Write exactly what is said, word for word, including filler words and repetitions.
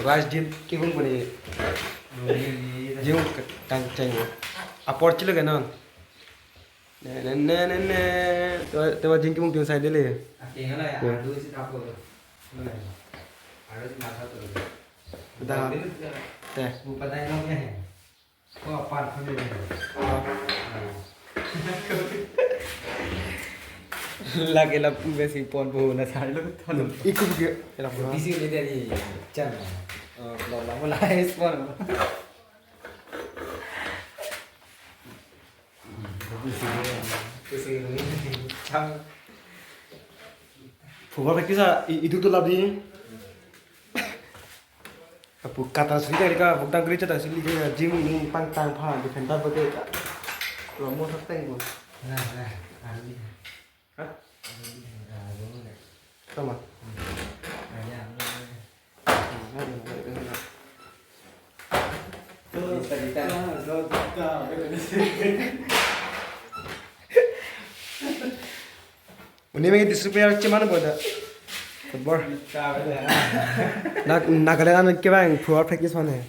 Rice din kibung puni. Jing kangcheng. Apor chilo ke non. Ne, ne, ne, ne, ne. Te, te ba jing kibung ting sai dele. Ake hala ya, Ya. Alu si tapo. Alu si masa tu. Dah. Te. Bukan tanya nongnya. Ko apar kami ni. Lagi lapu besi pon po na sai lo ton. Iku ke, enak banget. Bisi ni dari chan. Oh, lo lama lah es pon. Bisi ni. Bisi ni. Chan. Football practice a, i-, itu tu labi. Apu kata sili tadi ka, buk tang gereja tadi sili dia, gym ni pangtang pha, defender betul ka. Lo mo sak teng ko. Nah, nah, ahli. Hah? Ahli, ah, gua nggak. Sama. Hmm. Nah, ya, gua nggak. Nah, nah, nah, nah, nah. Bisa, bisa. Ah, so, so. Uni mengi discipline cheman boda. Football. Bisa, bisa. Nak, Nagaland an kebang football practice mana?